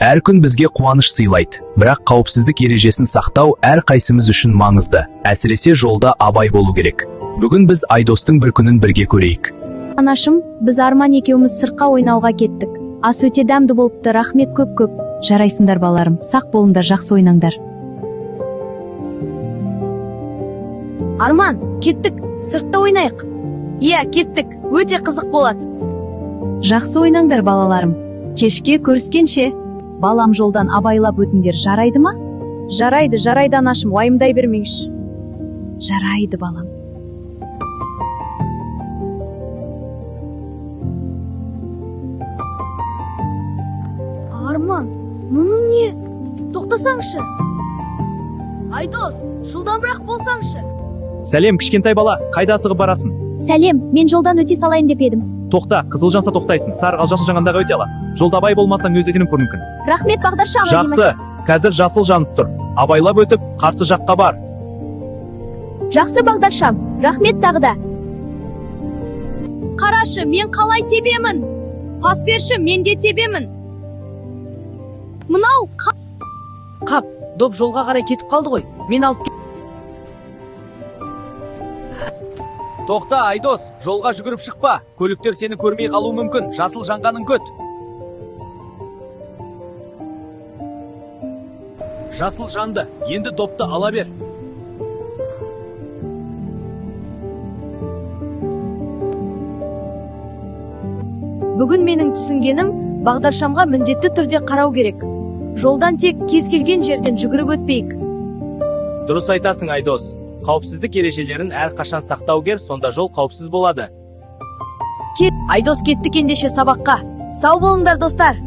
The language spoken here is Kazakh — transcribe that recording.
Әр күн бізге қуаныш сыйлайды, бірақ қауіпсіздік ережесін сақтау әр қайсымыз үшін маңызды. Әсіресе жолда абай болу керек. Бүгін біз Айдостың бір күнін бірге көрейік. Анашым, біз Арман екеуміз сыртқа ойнауға кеттік. Ас өте дәмді болыпты, рахмет көп-көп. Жарайсыңдар, балаларым, сақ болыңдар, жақсы ойнаңдар. Арман, кеттік, сыртта ойнайық. Иә, кеттік. Өте қызық болады. Жақсы ойнаңдар, балаларым. Кешке көріскенше. Балам, жолдан абайлап өтіңдер, жарайды ма? Жарайды, жарайды, анашым, уайымдай бермеңізші. Жарайды, балам. Арман, мұның не? Тоқтасаңшы. Айдос, жылдамырақ болсаңшы. Сәлем, кішкентай бала, қайда асығып барасың? Сәлем, мен жолдан өте салайын деп едім. Тоқта, қызыл жанса тоқтайсың, сары, ал жасыл жанғандағы өте аласың. Жолда абай болмасаң, өз етінің мүмкін. Рахмет, бағдаршам. Жақсы, қазір жасыл жанып тұр. Абайлап өтіп, қарсы жаққа бар. Жақсы, бағдаршам, рахмет тағы да. Қарашы, мен қалай тебемін? Пас берші, мен де тебемін. Мынау Қап, доп жолға қарай кетіп қалды ғой. Мен алып Тоқта, Айдос, жолға жүгіріп шықпа. Көліктер сені көрмей қалуы мүмкін. Жасыл жанғанын күт. Жасыл жанды, енді допты ала бер. Бүгін менің түсінгенім, бағдаршамға міндетті түрде қарау керек. Жолдан тек кез келген жерден жүгіріп өтпейік. Дұрыс айтасың, Айдос. Қауіпсіздік ережелерін әрқашан сақтау керек, сонда жол қауіпсіз болады. Айдос, кеттік ендеше сабаққа. Сау болыңдар, достар.